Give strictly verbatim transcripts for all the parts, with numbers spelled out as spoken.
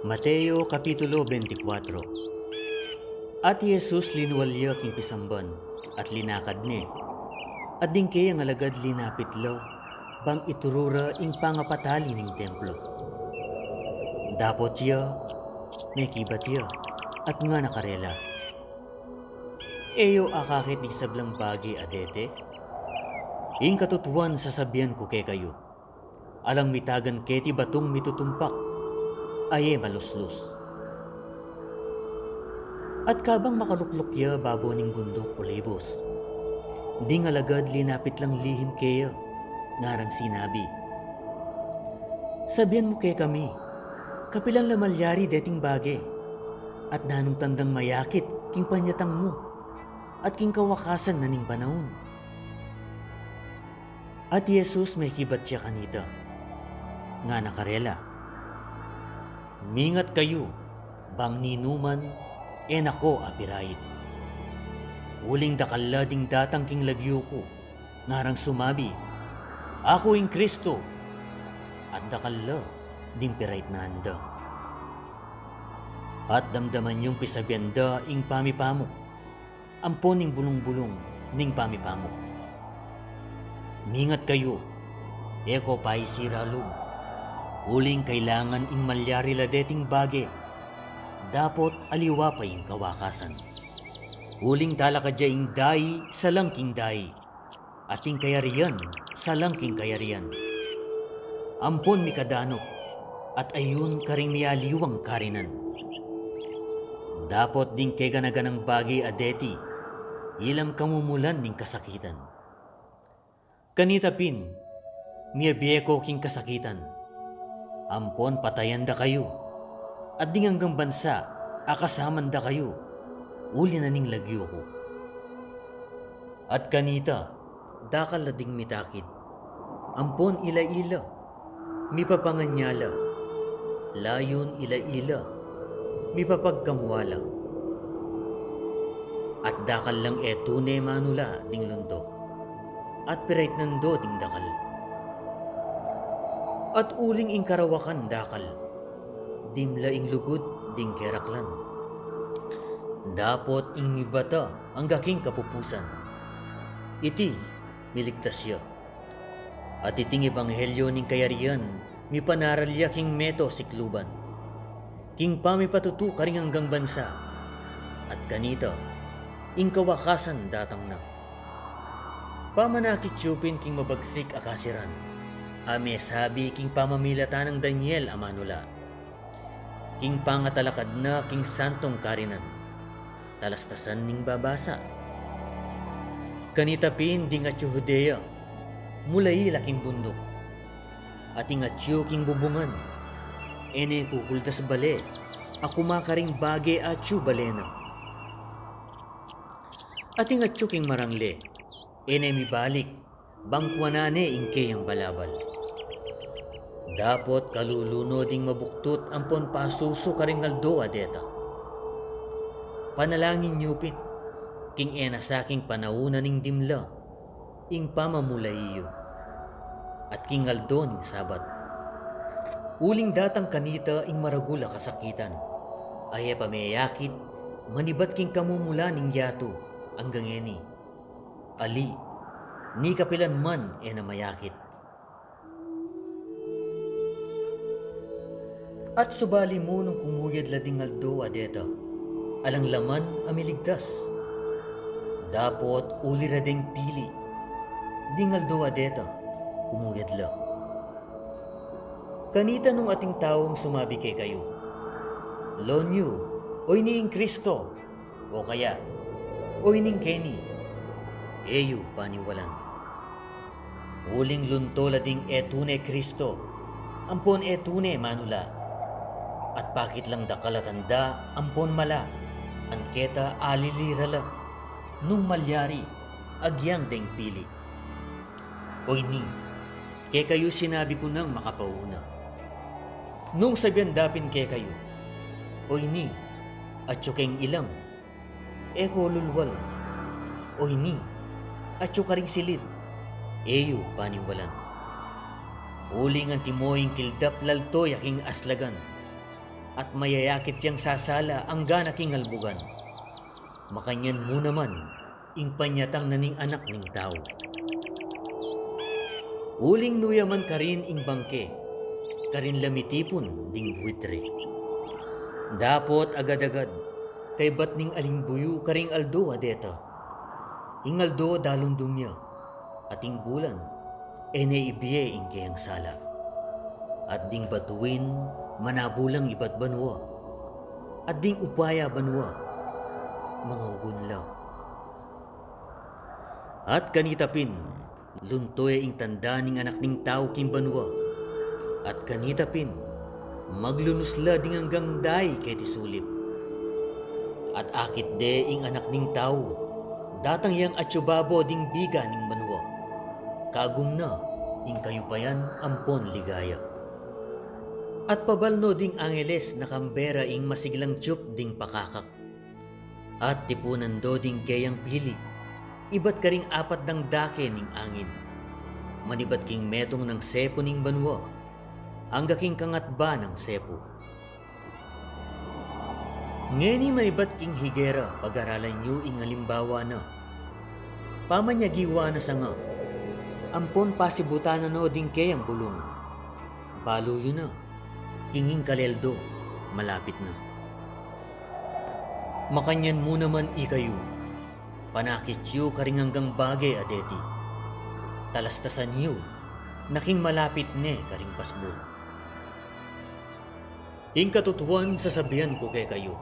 Mateo kapitulo bente kwatro. At i Jesus linual ya king pisamban, at linakad ne. At ding keyang alagad linapit la, bang ituru ra ing pangapatali ning templo. Dapot ya, mekibat ya, at ngana karela, "E yo akakit ding sablang bage a dete? Ing katutuan sasabian ku kekayu, alang mitagan keti batung mitutumpak a e maluslus." At kabang makalukluk ya babo ning bunduk Olibos, ding alagad linapit lang lihim keya, ngarang sinabi, "Sabian mu kekami, kapilan la malyari deting bage, at nanung tandang mayakit king panyatang mu, at king kawakasan na ning panaun?" At i Jesus mekibat ya kanita, ngana karela, "Mingat kayu, bang ninuman e na ko apirait. Uling dakal la ding datang king lagyu ku, ngarang sumabi, 'Aku ing Kristo,' at dakal la ding piraitnan da." At damdaman yung pisabian da ing pamipamuk ampon ing bulung-bulung ning pamipamuk. "Mingat kayu, e ko paisira lub, uling kailangan ing malyari la deting bage, dapot aliwa pa ing kawakasan. Uling talakad ya ing dayi salang king dayi, at ing kayarian salang king kayarian, ampon mikadanup, at ayun karing mialiwang karinan. Dapot ding kegana-ganang bage a deti, ilang kamumulan ning kasakitan. Kanita pin, miabie ko king kasakitan, ampon patayan da kayu, at ding anggang bansa akasaman da kayu, uli na ning lagyu ku. At kanita, dakal la ding mitakit, ampon ila-ila, mipapanganyala, layun ila-ila, mipapagkamwala. At dakal lang e tune manula ding lunto, at piraitnan do ding dakal. At uling ing karawakan dakal, dimla ing lugud ding keraklan. Dapot ing mibata angga king kapupusan, iti miligtas ya. At iting ebanghelyo ning kayarian mipanaral ya king meto sikluban, king pamipatutu karing anggang bansa. At kanita, ing kawakasan datang na. Pamanakit yu pin king mabagsik a kasiran, a mesabi king pamamilatan nang Daniel a manula, king pangatalakad na king santong karinan, talastasan ning babasa. Kanita pin ding atyu Judea, mulayi la king bunduk. At ing atyu king bubungan, e ne kukuldas bale, a kumakaring bage atyu bale na. At ing atyu king marangle, e ne mibalik, bang kuanan ne ing keyang balabal. Dapot kalulu no ding mabuktut ampon pasusu karing aldo a deta. Panalangin yu pin, king e na saking panaun na ning dimla ing pamamulayi yu, at king aldo ning Sabat. Uling datang kanita ing maragul a kasakitan, a e pa meyakit, manibat king kamumulan ning yatu, anggang ngeni. Ali, ni kapilan man e na mayakit. At subali mu nung kumuyad la ding aldo a deta, alang laman a miligtas. Dapot uli ra deng pili, ding aldo a deta, kumuyad la. Kanita nung ating taung sumabi kekayu, "Lawan yu, oyni ing Kristo," o kaya, "Oyni keni," e yu paniwalan. Uling lunto la ding e tune Kristo, ampon e tune manula, at pakit lang dakal a tanda ampon mala, angketa alili ra la, nung malyari, agyang deng pili. Oyni, kekayu sinabi ku nang makapauna. Nung sabian da pin kekayu, "Oyni, atyu keng ilang," e ko lulwal. "Oyni, atyu karing silid," e yu paniwalan. Uling antimo ing kildap lalto ya king aslagan, at mayayakit yang sasala angga na king albugan. Makanyan mu naman ing panyatang na ning Anak ning Tau. Uling nuya man karin ing bangke, karin la mitipun ding buitre. Dapot agad-agad, kaybat ning aling buyu karing aldo a deta. Ing aldo dalumdum ya, at ing bulan e ne ibie ing keyang sala. At ding batuin manabu lang ibat banua, at ding upaya banua mangaugun la. At kanita pin, lunto ya ing tanda ning Anak ning Tau king banua. At kanita pin, maglunus la ding anggang dai keti sulip. At akit de ing Anak ning Tau, datang yang atyu babo ding biga ning banua. Kagum na ing kayupayan ampon ligaya. At pabalno ding angeles na kambe ra ing masiglang tiyup ding pakakak. At tipunan do ding keyang pili, ibat karing apat dang dake ning angin, manibat king metung nang sepu ning banua, angga king kangatba nang sepu. Ngeni manibat king higera, pag-aralan yu ing alimbawa na. Pamanyagiwa na sanga, ampon pasibutan na no ding keyang bulung. Balu yu na, king ing kayaldo malapit na. Makanyan mu naman ikayu, panakit yu karing anggang bage a deti. Talastasan yu na king malapit ne karing pasbul. Ing katutuan sasabian ku kekayu,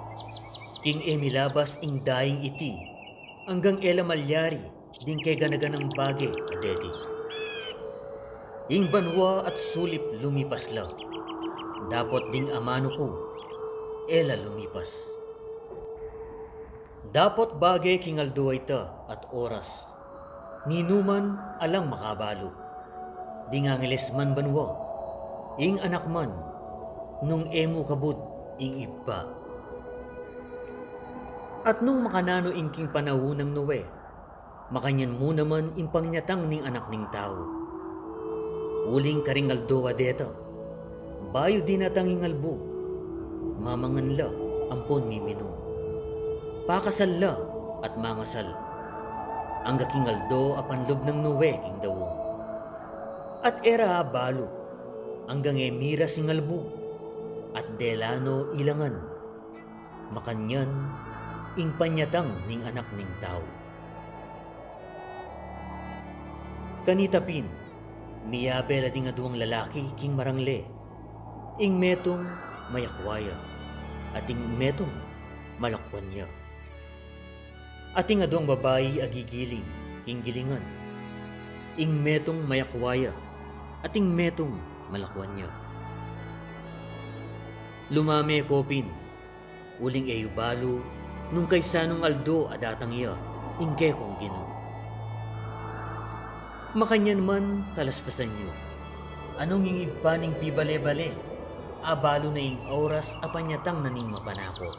king e milabas ing daing iti, anggang e la malyari ding kegana-ganang bage a deti. Ing banua at sulip lumipas la, dapot ding amanu ku e la lumipas. Dapot bage king aldo a ita at oras, ninuman alang makabalu, ding angeles man banua, ing anak man, nung e mu kabud ing Ibpa. At nung makananu ing king panaun nang Noe, makanyan mu naman ing panyatang ning Anak ning Tau. Uling karing aldo a deta, bayu dinatang ing albug, mamangan la ampon miminum, pakasal la at mangasal, angga king aldo a panlub nang Noe king daung. At e ra abalu, anggang e miras ing albug, at dela no ilangan. Makanyan ing panyatang ning Anak ning Tau. Kanita pin, miyabe la ding aduang lalaki king marangle, ing metung mayakwa ya, at ing metung malakwan ya. At ing aduang babai a gigiling king gilingan, ing metung mayakwa ya, at ing metung malakwan ya. Lumame ko pin, uling e yu balu nung kaysanung aldo a datang ya ing kekong Ginu. Makanyan man talastasan yu, anung ing Ibpa ning pibale-bale, abalu na ing oras a panyatang na ning mapanako.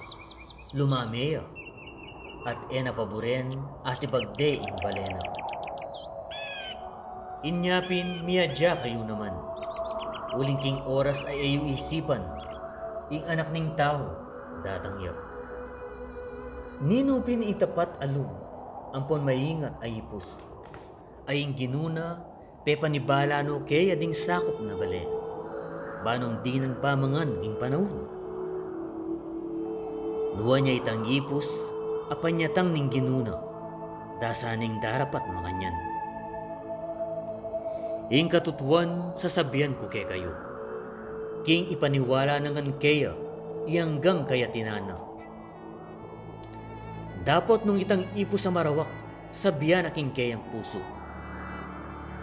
Lumame ya, at e na paburen atibag de ing bale na. Inya pin miyadya kayu naman, uling king oras a e yu isipan, ing Anak ning Tau datang ya. Ninu pin ing tapat a lub ampon maingat a ipus, a ing Ginu na pepanibala no keya ding sakup na bale, ba nung dinan pamangan ing panaun? Nuan ya itang ipus a panyatang ning Ginu na, dasa neng darapat makanyan. Ing katutuan sasabian ku kekayu, king ipaniwala na ngan keya, ing anggang kayatinan na. Dapot nung itang ipus a marawak, sabian na king keyang pusu,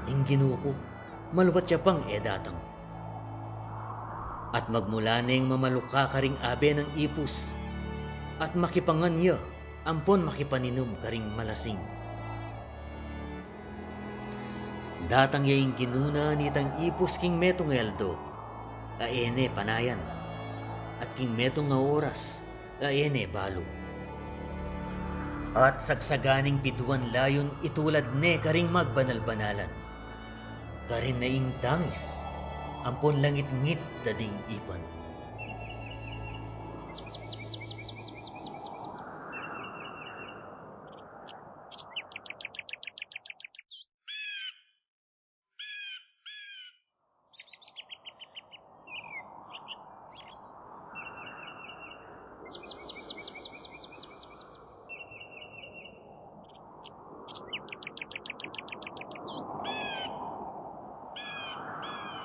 ing Ginu ku, maluwat ya pang e datang. At magmula neng mamaluka karing abe nang ipus, at makipangan ya ampon makipaninum karing malasing. Datang ya ing Ginu na nitang ipus king metung a aldo a e ne panayan, at king metung a oras a e ne balu. At sagsagan neng piduan layun itulad ne karing magbanal-banalan, karin na ing tangis ampon langit-ngit da ding ipan.